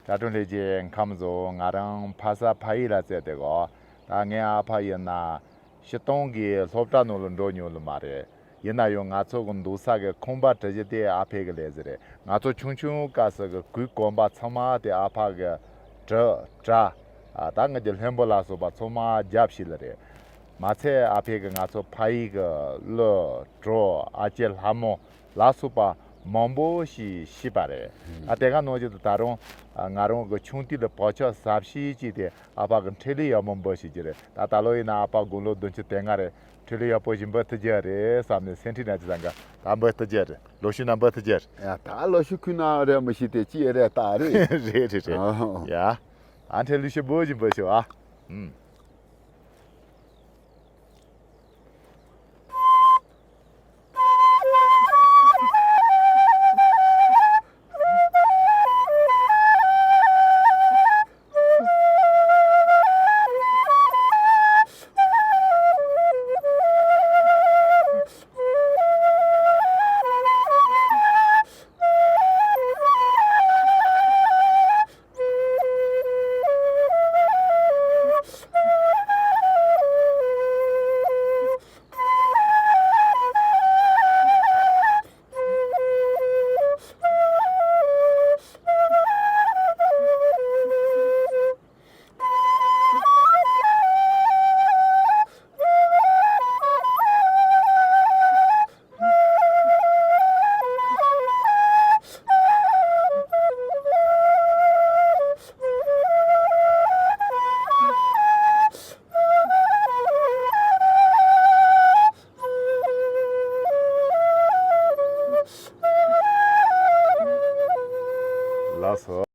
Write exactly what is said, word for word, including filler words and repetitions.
ད་དུང་ལྷས་ཀྱི་ཁམས་བཟོ་ང་རང་ཕ་ས་ཕ་ཡུལ་ལ་བཙལ་ཏེ་གོ། ད་ངའི་ཨ་ཕ་ཡིན་ན་སྤྱིར་བཏང་གི་སློབ་གྲྭ་ནང་ལ་འགྲོ་མྱོང་ལ་མ་རེད། ཡིན་ན་ཡང་ང་ཚོ་གི་འདུག་ས་གི་ཁང་པ་གྲུ་བཞི་དེ་ཨ་ཕས་གི་ལས་ཟིག་རེད། ང་ཚོ་ཆུང་ཆུང་སྐབས་སུ་གི་གོས་གོན་པ་ཚང་མ་དེ་ཨ་ཕ་གི་གྲུ་གྲྭ། ད་ངེད་ཀྱི་ལྷུན་པོ་ལ་སོགས་པ་ཚང་མ་རྒྱབ་ཞིག་ལ་རེད། མ་ཚད་ཨ་ཕས་གི་ང་ཚོ་ཕ་ཡུལ་གི་གླུ་བྲོ་ཨ་ཅེ་ལྷ་མོ་ལ་སོགས་པ་མང་པོ་ཞིག་ཤེས་པ་རེད། ཨ་དེ་ག་ནང་བཞིན་དུ་ད་རུང་ང་རང་གི་ཆུང་དུས་ལ་བག་ཆགས་ཟབ་ཞིག་ཅིག་དེ་ཨ་ཕ་གི་འཕྲིན་ལས་ཡག་མོ་འབུལ་ཤེས་ཀྱི་རེད། ད་ད་ལོ་ཡིན་ན་ཨ་ཕ་དགུང་ལོ་བདུན་ཅུ་དོན་ལྔ་རེད། འཕྲིན་ལས་ཡག་པོ་ཞིག་འབུལ་ཐུབ་ཀྱི་རེད་བསམ་ནས་སེམས་ཁྲལ་ན་ཅི་ཙང་ག་ད་འབུལ་ཐུབ་ཀྱི་རེད། ལོ་ཤུ་ན་འབུལ་ཐུབ་ཀྱི་རེད། ཡ་ད་ལོ་ཤུ་ཁུ་ན་རེད་མི་ཤེས་དེ་ཅི་རེད་ད་རེད། རེད་རེད་རེད། ཨ་ཡ། ཨ་འཕྲིན་ལས་ཤུ་འབུལ་ཞིག་འབུལ་ཤོག་ཨ། ཨུམ།